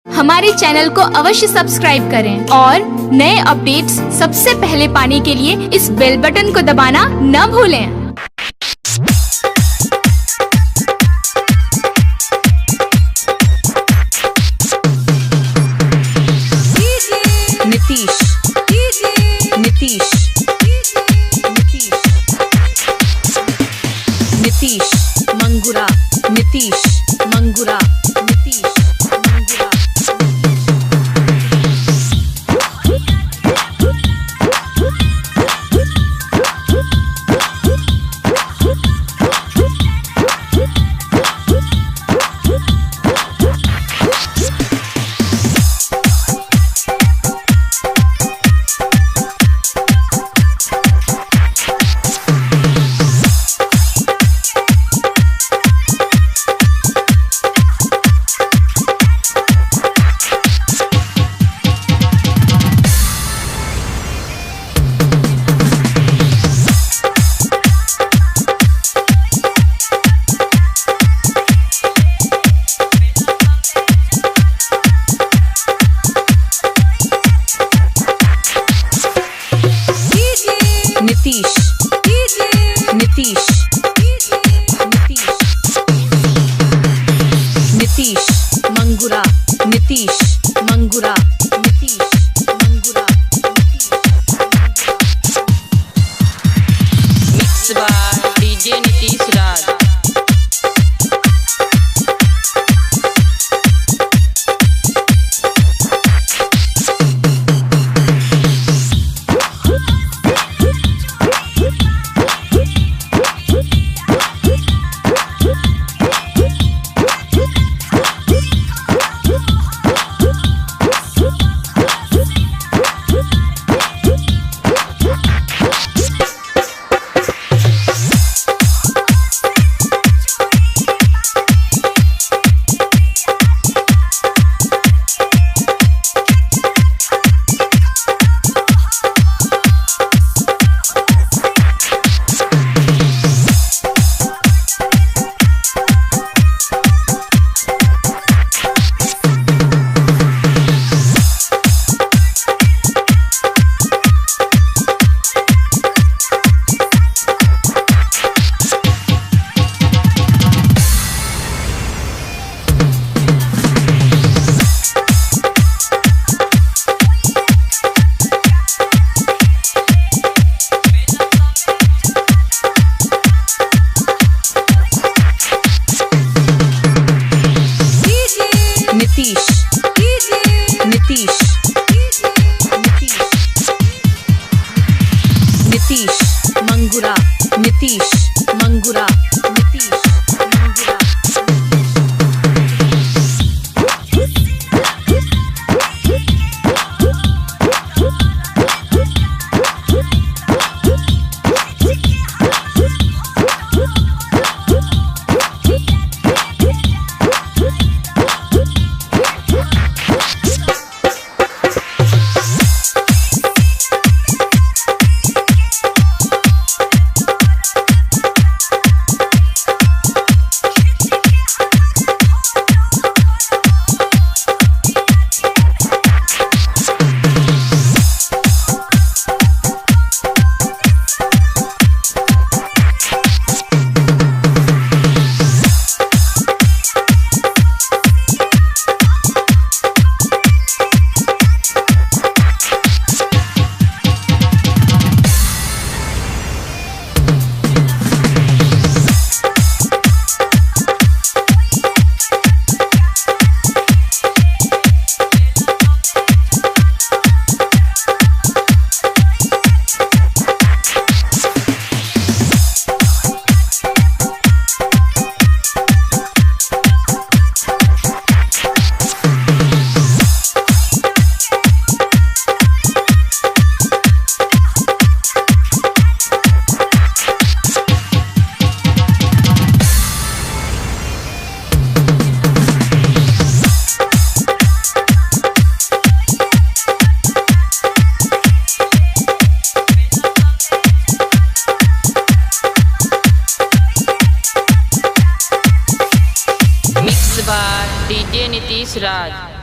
हमारे चैनल को अवश्य सब्सक्राइब करें और नए अपडेट्स सबसे पहले पाने के लिए इस बेल बटन को दबाना न भूलें। नीतीश, नीतीश, नीतीश, नीतीश मंगुरा, नीतीश मंगुरा, नीतीश मंगुरा। नीतीश, नीतीश, नीतीश, नीतीश मंगुरा, नीतीश मंगुरा, नीतीश मंगुरा, नीतीश मंगुरा। Mix by DJ Nitish Raj. Nitish, Nitish, Nitish, Nitish Mangura, Nitish Mangura, Nitish Mangura. Mix by DJ Nitish Raj.